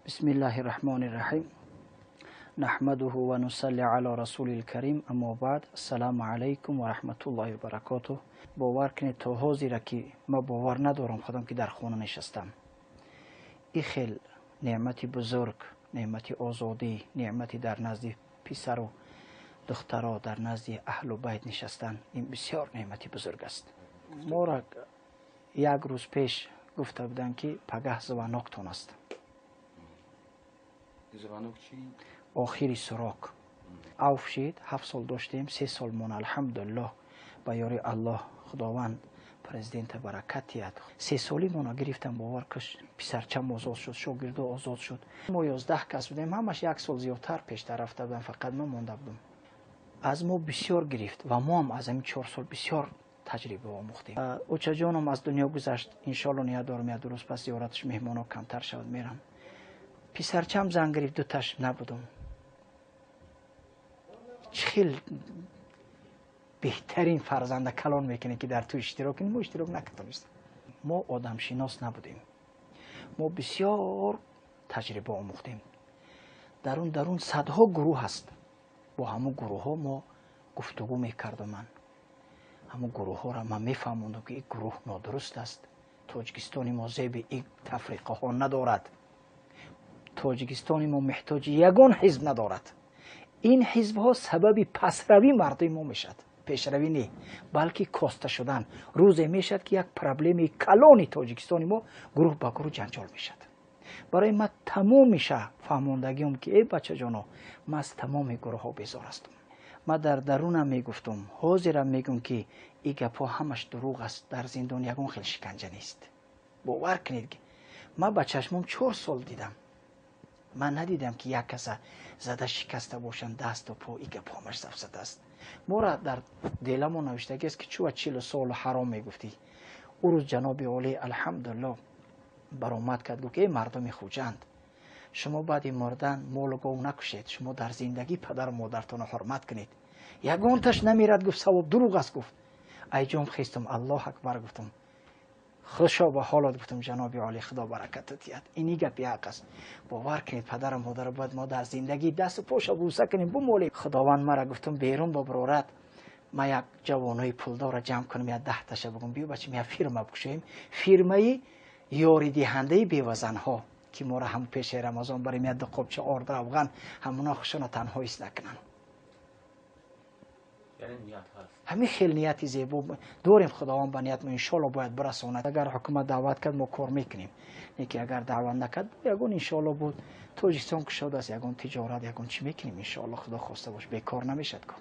Бисмиллаҳи раҳмони раҳим. Наҳмадуҳу ва нусалли ала расулил карим. Аммо баъд, ассалому алайкум ва раҳматуллоҳи ва баракотуҳ. Бовар кунед, то ҳозира ки ман бовар надорам худам ки дар хона нишастам. И хел неъмати бузург, неъмати озодӣ, неъмати дар назди писару духтаро, дар назди аҳлу байт нишастан, ин бисёр неъмати бузург аст. Моро як рӯз пеш гуфта буданд, ки пагаҳ звонок тон аст. Звонок чӣ? Охири срок авф шид. 7 сол доштем, 3 сол мон, алҳамдулиллоҳ, ба ёри Аллоҳ, Худованд президента баракат диҳад, сесолӣ мона гирифтам. Бовар каш, писарчам озод шуд, шогирдо озод шуд. Мо 11 кас будем, ҳамаш як сол зиёдтар пештар рафта будам, фақат ман монда будам. Аз мо бисёр гирифт ва мо ҳам аз ҳамин 4 сол бисёр таҷриба омӯхтем. Очаҷоном аз дунё гузашт. Иншоалло, ният дорам, як ду рӯз пас зиёраташ, меҳмоно камтар шавад, мерам. Писарчам зан гирифт, дуташ набудум. Чӣ хел беҳтарин фарзанда калон мекунем, ки дар ту иштирок кунем, мо иштирок накардонистем. Мо одамшинос набудем, мо бисёр таҷриба омӯхтем. Дарун садҳо гурӯҳ ҳаст, бо ҳамун гурӯҳҳо мо гуфтугӯ мекардум. Ман ҳамун гурӯҳҳоро ман мефаҳмондам, ки ин гурӯҳ нодуруст аст, Тоҷикистони мо зеби ин тафриқаҳо надорад, Тоҷикистони мо меҳтоҷи ягон ҳизб надорад. Ин ҳизбҳо сабаби пасравии мардуми мо мешавад, пешравӣ не, балки коста шудан. Рӯзе мешавад, ки як проблеми калони Тоҷикистони мо гурӯҳ ба гурӯҳ ҷанҷол мешавад. Барои ман тамомиша фаҳмондагиам, ки э бачаҷоно, ман аз тамоми гурӯҳҳо безор ҳастам. Ман дар дарунам мегуфтум, ҳозирам мегӯм, ки ин гапҳо ҳамаш дурӯғ аст. Дар зиндон ягон хел шиканҷа нест. Бовар кунед, ман ба чашмом 4 сол дидам, ман надидам, ки як каса зада шикаста бошанд дасту по. И гапҳо ҳамаш сафсата аст. Мора дар деламон навиштагиаст, ки чӯ чилу солу ҳаром мегуфтӣ. Ӯ рӯз ҷаноби олӣ, алҳамдулилло, баромад кард, гуфт: «Эй мардуми Хуҷанд, шумо баъди мурдан молу гов накушед, шумо дар зиндагӣ падару модаратонро ҳурмат кунед, ягонташ намерад», гуфт, «савоб дурӯғ аст», гуфт. Айҷом хестум, Аллоҳ акбар гуфтум, хушо ба ҳолот гуфтум, ҷаноби олӣ, Худо баракату диҳад, ини гапи ҳақ аст. Бовар кунед, падару модарро бояд мо дар зиндагӣ дасту поша бӯса кунем, бумолем. Худованд мара, гуфтум, берун бибарорад, ма як ҷавонои пулдорро ҷамъ кунам, як 10 таша бигум: «Биё, бачам, як фирма бикушоем, фирмаи ёридиҳандаи бевазанҳо, ки моро ҳам пеши Рамазон барем як ду қобча орду равған, ҳамуна хушона танҳо ҳис накунанд». Ҳамин хел нияти зебо дорем. Худованд ба ният мо, иншоалло, бояд бирасонад. Агар ҳукумат даъват кард, мо кор мекунем, не ки агар даъват накард, ягон, иншоалло, буд, Тоҷикистон кушодааст, ягон тиҷорат, ягон чӣ мекунем, иншоалло, Худо хоста бош, бекор намешад кор.